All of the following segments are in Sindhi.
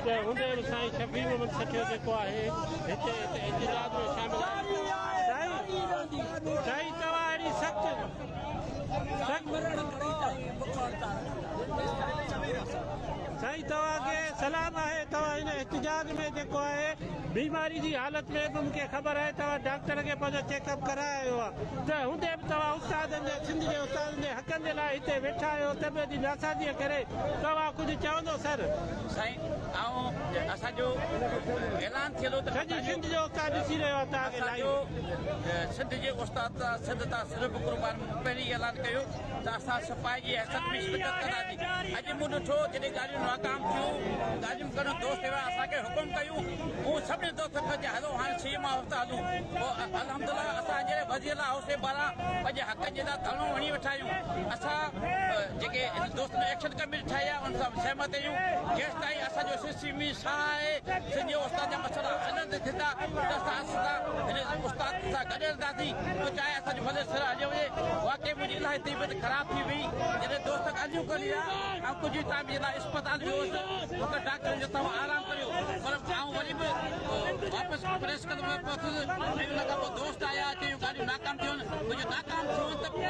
ته هوندي به سائين شفيع محمد سٺيو جيڪو آهي هتي هتي احتجاج ۾ شامل آهي. سائين سائين توهان اهڙي سخت سخت سائين توهان کي سلام آهي توهان هن احتجاج ۾ جيڪو آهي بيماري جي حالت ۾ به مونکي خبر آهي توهان ڊاڪٽر کي پنهنجو چيڪ اپ ڪرائي آيو آهي ته هوندي به توهان استادن جي سنڌ جي استادن جي حقن جي لاء هتي ويٺا آهيو طبيعت جي ناسازيء ڪري توهان ڪجهه چوندو سر. سائين آئون اسان جو اعلان ٿيل هو ته سڄي سنڌ جو استاد ڏسي رهيو آهي توهان کي اسان لائيو. جو سنڌ جي استاد تان سنڌ تان سر به قربان مون پهرين اعلان ڪيو ته اسان سپاهي جي حيثيت ۾ شرڪت ڪنداسين اڄ مون ڏٺو جڏهن ڳالهيون ناڪام ٿيون ڳالهيون ڪرڻ دوست ويا اسان کي حڪم ڪيون مون سڀني دوستن کي چيو هلو هاڻي سي ايم هائوس ته هلون پوء الحمدلله اسان جڏهن وزير اعليٰ هائوس جي ٻاهران پنهنجي حقن جي لاء ڌرڻو هڻي ويٺا آهيون اسان جيڪي هن دوستن ايڪشن ڪميٽي ٺاهي آهي ان سان به سهمت آهيون جيستائين اسان جو سي سي ۾ ساهه آهي سنڌ جي استاد جا مسئلا حل نه ٿيندا تيستائين اسان هن استاد سان گڏ رهنداسين پوء چاهي اسان جو ڀلي سر هليو وڃي واقعي منهنجي الاهي طبيعت خراب ٿي وئي جڏهن دوست ڳالهيون ڪري ويا آئون ڪجهه ٽائيم جي لاء اسپتال ويو هوس مون کي ڊاڪٽرن چيو توهان آرام ڪريو پر آئون وري به واپس پريس ڪلب ۾ پهتس ۽ ان کان پوء دوست آيا چيون ڳالهيون ناڪام ٿيون منهنجون ناڪام ٿيون ته پوء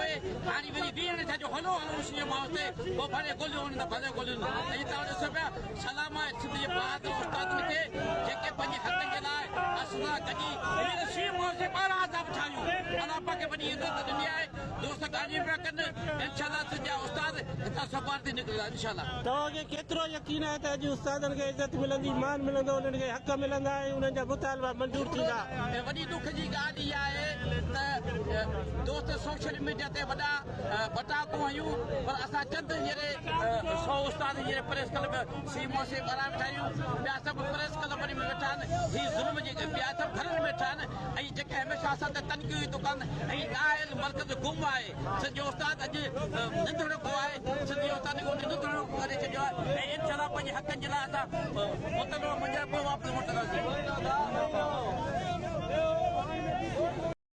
هاڻي وري ويهڻ ڇا جو هلو هلو سي ماء تي پوء ڀلي گوليون هڻن ته ڀلي گوليون ۽ توهان ڏسو پيا سلام آهي سنڌ جي بهادر استادن کي جيڪي پنهنجي حقن جي لاء اسان سان گڏجي هينئر سي ماء سي 12 اسان ويٺا آهيون الله پاڪ وڏي عزت ڏني آهي دوست ڳالهيون پيا ڪن انشاء الله سنڌ جا استاد هتان سوڀار ٿي نڪرندا انشاء الله. توهان کي ڪيترو يقين آهي ته اڄ استادن کي عزت ملندي، مان ملندو، انهن کي حق ملندا ۽ انهن جا مطالبا منظور ٿيندا؟ ۽ وڏي ڏک جي ڳالهه اها آهي ته دوست سوشل ميڊيا تي وڏا ٻٽاڪون هنيون پر اسان چند هينئر سو استاد هينئر پريس ڪلب سي موسي ٻاهران ويٺا آهيون ٻيا سڀ پريس ڪلبن ۾ ويٺا آهن هي ظلم جي ٻيا سڀ گهرن ۾ ويٺا آهن ۽ جيڪي هميشه اسان تي تنقيد ڪن ۽ آهل مرڪز گم آهي سنڌ جو استاد اڄ ننڌڻڪو آهي، سنڌ جي استادن کي ان ننڌڻڪو ڪري ڇڏيو آهي ۽ انشاء الله پنهنجي حقن جي لاء اسان مطالبا مڃرائي پوء واپس موٽنداسين.